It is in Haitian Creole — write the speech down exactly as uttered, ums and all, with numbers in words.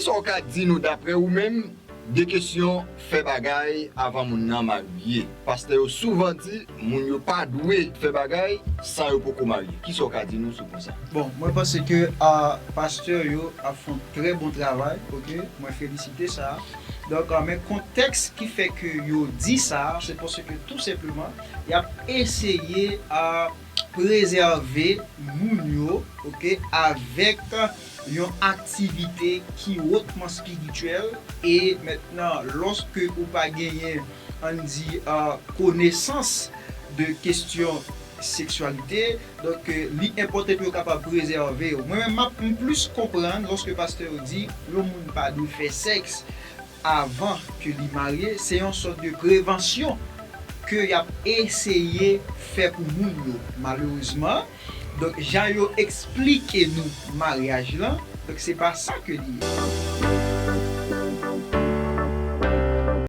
Sa w ka di nou, daprè ou menm, de kesyon fè bagay avan moun nan marye? Pastè yo souvan di moun yo pa dwe fè bagay san yo poko marye. Kisa w ka di nou sou pwen sa? Bon, mwen panse ke uh, pastè yo ap fè yon trè bon travay, ok? Mwen felisite sa. Donk, uh, men kontèks ki fè ke yo di sa, se paske tou senpleman, y ap eseye uh, prezève moun yo, ok, avèk yon aktivite ki wotman espirityèl. E mentnan, lòske ou pa genyen, ann di, uh, konesans de kesyon seksyalite, donk uh, li enpòtan pou yo kapab prezève yo. Mwen menm, m ap m plis konprann lòske pastè yo di yon moun pa dwe fè sèks avan ke li marye, se yon sòt de prevansyon ke y ap eseye fè pou moun yo. Malerezman, donk jan yo eksplike nou maryaj lan, donk se pa sa ke li ye.